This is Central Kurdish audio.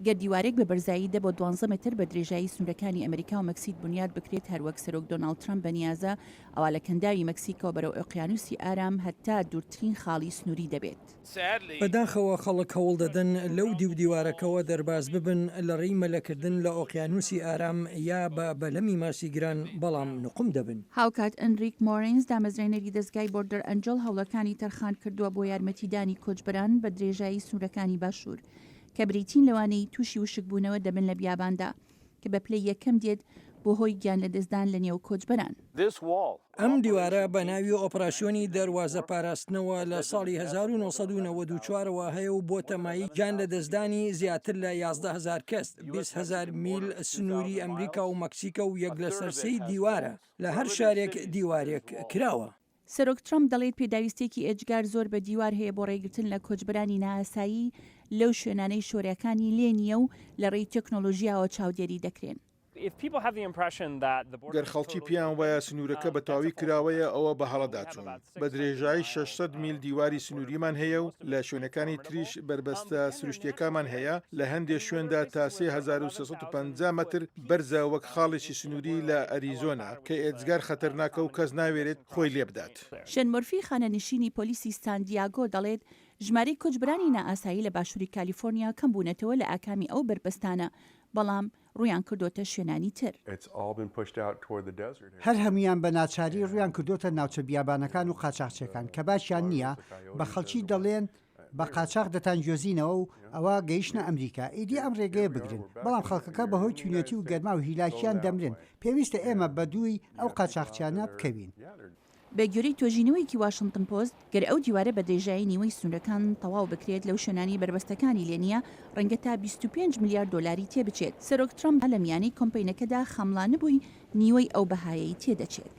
گەر دیوارێک بە بەرزایی دە بۆ دوانزە مەتر بە درێژایی سنوورەکانی ئەمریکا و مەکسیک بونیاد بکرێت هەروەک سەرۆک دۆناڵد ترەمپ بەنیازە، ئەوا لە کەنداوی مەکسیکەوە بەرەو ئۆقیانوسی ئارام هەتا دوورترین خاڵی سنووری دەبێت. بەداخەوە خەڵک هەوڵدەدەن لەو دیو دیوارەکەوە دەرباز ببن لە ڕێی مەلەکردن لە ئۆقیانوسی ئارام یا بە بەلەمی ماسیگران بەڵام نوقم دەبن. هاوکات ئەنریک مۆرینز دامەزرێنەری دەزگای بۆردەر ئەنجڵ هەوڵەکانی تەرخانکردووە بۆ یارمەتیدانی کۆچبەران بە درێژایی سنوورەکانی باشوور کە بریتین لەوانەی تووشی وشکبوونەوە دەبن لە بیاباندا کە بە پلەی یەکەم دێت بۆ هۆی گیانلەدەستدان لە نێو کۆچبەران. ئەم دیوارە بە ناوی ئۆپراسیۆنی دەروازە پاراستنەوە لە ساڵی 1994 ەوە هەیە و بۆتە مایەی گیانلەدەستدانی زیاتر لە 11 هەزار کەس، 20 هەزار میل سنووری ئەمریکا و مەکسیکە و یەک لەسەر سێی دیوارە لە هەر شارێک دیوارێک کراوە. سەرۆک ترەمپ دەڵێت پێداویستییەکی ئێجگار زۆر بە دیوار هەیە بۆ ڕێگرتن لە کۆچبەرانی نایاسایی لەو شوێنانەی شۆراکانی لێ نییە و لە ڕێی تەکنۆلۆژیاوە چاودێری دەکرێن. گەر خەڵکی پێیان وایە سنوورەکە بە تەواوی کراوەیە ئەوە بە هەڵەدا چوون. بە درێژایی 600 میل دیواری سنووریمان هەیە و لە شوێنەکانی تریش بەربەستە سروشتییەکامان هەیە، لە هەندێ شوێندا تا 3350 مەتر بەرزە وەک خاڵێکی سنووری لە ئەریزۆنا کە ئێجگار خەتەرناکە و کەس ناوێرێت خۆی لێبدات. شێن مۆرفی خانەنشینی پۆلیسی سان دیاگۆ دەڵێت، ژمارەی کۆچبەرانی نائاسایی لە باشووری کالیفۆرنیا کەمبوونەتەوە لە ئاکامی ئەو بەربەستانە، بەڵام ڕوویان کردۆتە شوێنانی تر. هەر هەموویان بە ناچاری ڕوویان کردۆتە ناوچە بیابانەکان و قاچاخچیەکان کە باکیان نییە بە خەڵکی دەڵێن بە قاچاخ دەتانگوێزینەوە و ئەوا گەیشتنە ئەمریکا ئیدی ئەم ڕێگەیە بگرن، بەڵام خەڵکەکە بەهۆی تینوێتی و گەرما و هیلاکیان دەمرن، پێویستە ئێمە بەدووی ئەو قاچاخچیانە بکەوین. بەگوێرەی توێژینەوەیەکی واشنتن پۆست، گەر ئەو دیوارە بە درێژایی نیوەی سنوورەکان تەواو بکرێت لەو شوێنانەی بەربەستەکانی لێ نییە، ڕەنگە تا 25 ملیار دۆلاری تێبچێت. سەرۆک ترەمپ لە میانەی کۆمپەینەکەدا خەمڵانبووی نیوەی ئەو بەهایەی تێدەچێت.